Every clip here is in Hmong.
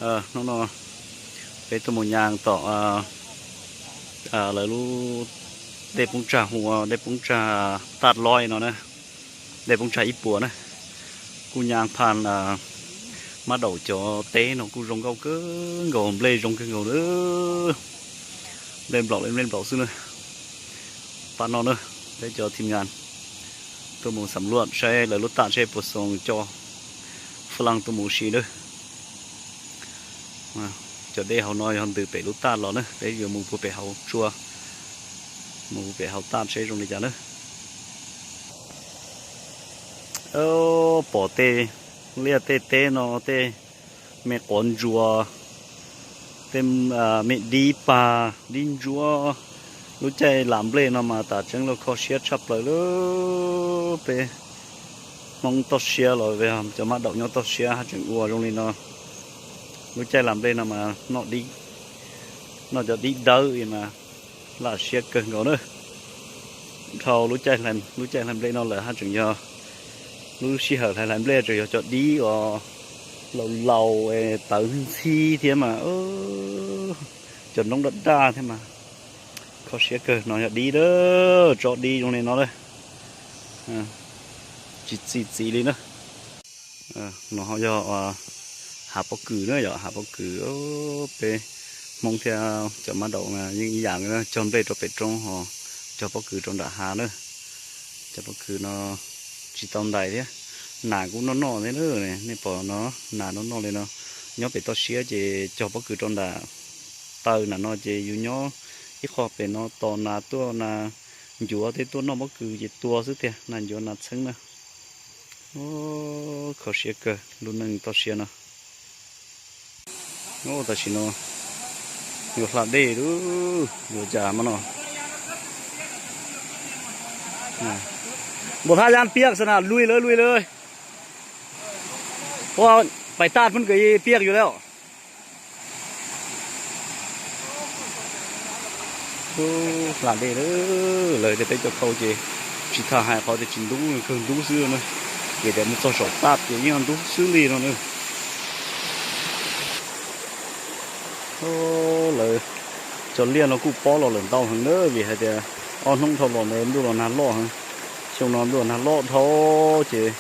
Hnub no peb tuaj mus nyas tom lawv lub dej poob tsag hu ua dej poob tsag Taj Loj no na, dej poob tsag ib puas na. Kuj nyas phaj mab daum cov teb no kuj zoo nkauj kawg nkaus, nplej zoo kawg nkaus na. Nplej nplaum li nplej nplaum xwb na. Pab no na, peb cov thim nyas tuaj mus xam luaj saib lawv lub taj seb puas xoos coj faj laj tuaj mus ua si na. Cov dej hauv no yog ntws pem lub taj los na, peb yuav mus puag pem hauv tsua, mus puag pem hauv taj seb zoo li cas na. Pom tej liaj tej teb no tej me quav ntsuas, tej me dib pag dib ntsuab, lub caij lam nplej no mas tas tseeb los kho siab tshaj plaws li. Peb Hmoob toj siab los cov mab daum nyob toj siab haj tseem ua zoo li no. Lub caij lam nplej no mas noj dib, noj cov dib dawb mas laj siab kawg nkaus na. Dhau lub caij, lub caij hlais nplej no lawm haj tseem yog lub sij hawm hlais hlais nplej tseem yog cov dib uas laus laus tawv ntxhib thiab mas cov noob daj daj thiab mas kho siab kawg. No yog dib, tsob dib zoo li no lawm, tsis txi txiv li na. No ho yog hav pob kws na, yog hav pob kws. Peb Hmoob thiab cov mab daum yeej ib yam, cog nplej rau pem roob ho cog pob kws rau nram hav na. Cov pob kws no tsis tau ntais thiab, nas kuj noj noj thiab na. Nej pom no, nas noj noj li no. Nyob pem toj siab ces cog pob kws rau nram taw nram no ces yus nyob ib qho pem no tos nas tuaj, nas ncuav tej tuaj noj pob kws ces tua xwb tiag, nas ncuav nas txheeb na. Kho siab kawg lub neej toj siab no. Tam sim no yuav hla dej lawm, yuav cas mas no. Npam thaj yaj piaj xwb na, lui lawm, lui lawm. Ua, pais taj pheej kawg piaj yus lawm. Hla dej lawm, lawv tias peb cov khau ces tsis tas hais qhov tias tsis ntub, kawg ntub xwb na. Vim tias mus txog saum taj ces yeej ntub xwb li no na. Lawv cov liaj no kuj pob los lawm ntau heev na, vim hais tias ob hnub dhau los ntuj los nag loj heev. Xyoo no ntuj los nag loj dhau ces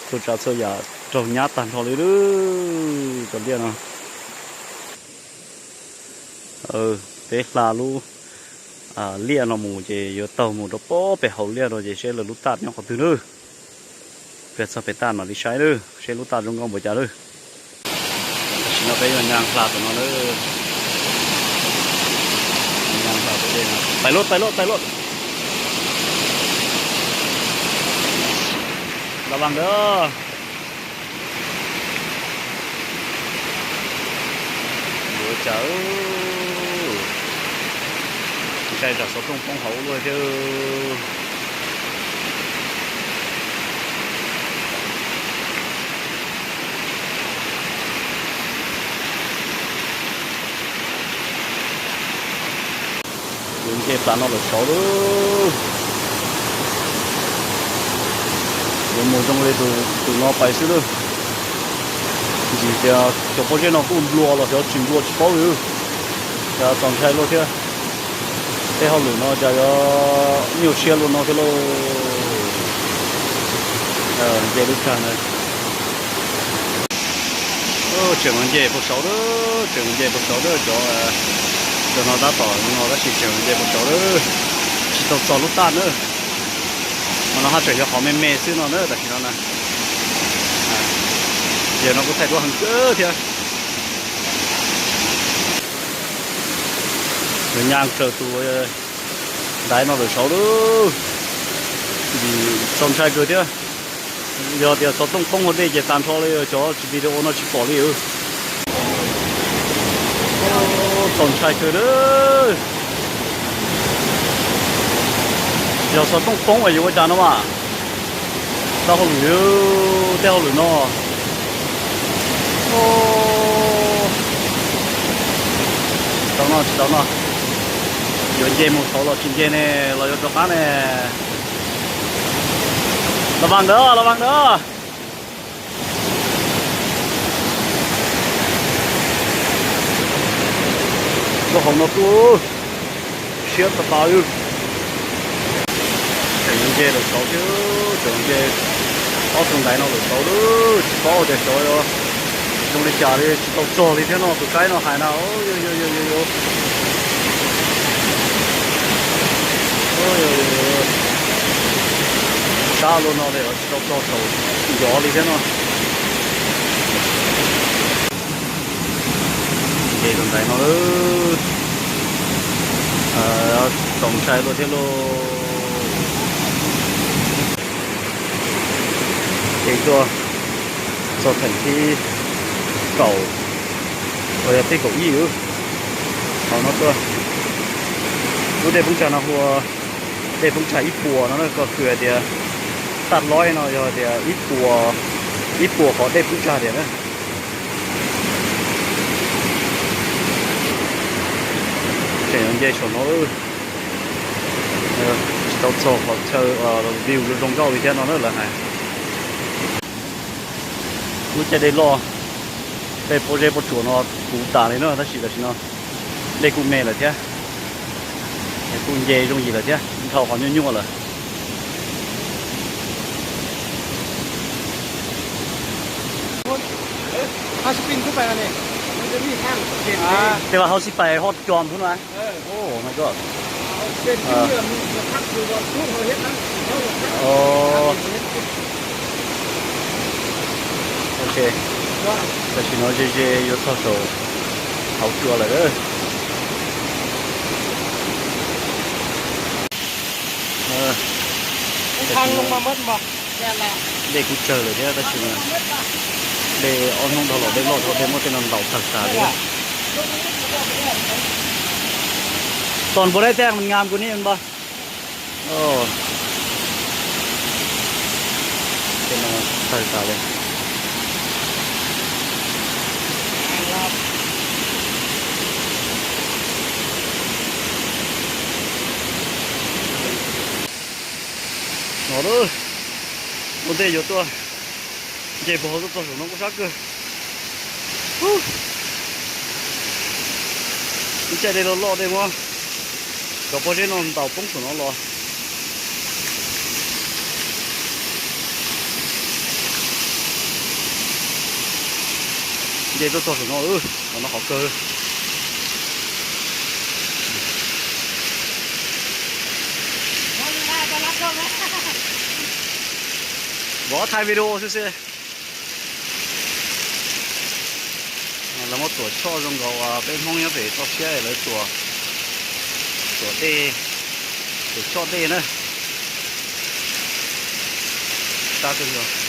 txhua tsav txhua yam raug nyab tag nrho li lawm cov liaj no. Peb hla lub liaj no mus ces yuav taug mus rau pob pem hauv liaj no ces seb lawv lub taj nyob qhov twg na. Peb txog pem taj mam li saib na, seb lub taj zoo nkauj npaum cas na. Tam sim no peb yuav nyas hla tom no na. Nyas hla tom dej no. Tais luaj, tais luaj, tais luaj. Los vas ntawd. Yuav cas, ntshai tsam xov tooj poob hauv luaj thiab. Yuav nce plas no lawm saud lawm. Yuav mus zoo li tus no pais xwb lawm. Ntxim tias cov pob zeb no kuj nplua los xyov tsis nplua tsis paub li. Cas txaus ntshai luaj thiab. Tej hauj lwm no cas yuav nyuaj siab luaj no thiab lauj. Nce lub tsag na. Tseem nce puag saud lawm, tseem nce puag saud lawm cov, cov no tab tom no tab sis tseem nce puag saud lawm. Tsis tau txog lub taj na. Mas no haj tseem yog qhov me me xwb no na tam sim no na. Yog no kuj thaij duab heev kawg thiab. Yuav nyas raws tus ntaiv no lawm saud lawm. Vim txaus ntshai kawg thiab. Yog tias xov tooj poob hauv dej ces tag nrho li, cov video no tsis pom li. Txaus ntshai kawg lawm. Yog xov tooj poob es yuav ua cas no mas. Tau hauj lwm, tej hauj lwm no. Tsis tau no, tsis tau no. Yuav nce mus saud los tsis nce ne, los yuav rov qab ne. Los vas ntawd, los vas ntawd. Thaum no tuaj siab tas tas li. Tseem nce lawm saud thiab, tseem nce ob tug ntaiv no lawm saud lawm, tsis paub tias xyov zoo li cas li, tsis tau txog li thiab no, tus saib no hais na. Sab luaj no li tsis tau txog saum ncov li thiab no. Nce tus ntaiv no, txaus ntshai luaj thiab lauj. Ces tuaj txog theem thib kaum, uas yog thib kaum ib, qhov no tuaj. Lub dej poob tsag no hu ua dej poob tsag ib puas no na, koj khwv hais tias taj loib no yog tias ib puas, ib puas qhov dej poob tsag tias na. Tseem nce saum no, tsis tau txog qhov chaw view zoo nkauj li thiab no na lawv hais. Lub caij dej loj, dej pob zeb pob tsuas no puv tas li na, tab sis tam sim no dej kuj me lawm thiab, kuj nce zoo yim lawm thiab, dhau qhov nyuaj nyuaj lawm. Ces vam hauv xib pais hot com xwb no. Oh my god. Ok, tam sim no ze ze yuav txog saum hauv cua lawm. Dej kuj tsawg lawm thiab tab sis mas dej ob hnub dhau los dej loj dhau dej muab tej no ntaus tawg tas li. Ton puas deb tej mas ngam kuv ni npa. Tej no tawg tas li. No, ua ntej yuav tuaj nce puag hauv tuaj txog saum no kuj sab kawg. Lub caij dej loj loj dej muab cov pob zeb no ntaus poob saum no los. Nce tuaj txog saum no, qhov no qhov kawg. Vov thaij video xwb xwb. Lawv muab tuam choj zoo nkaus peb Hmoob nyob pem toj siab lawv tuam, tuam dej, tuam choj dej na. Sab kawg nkaus.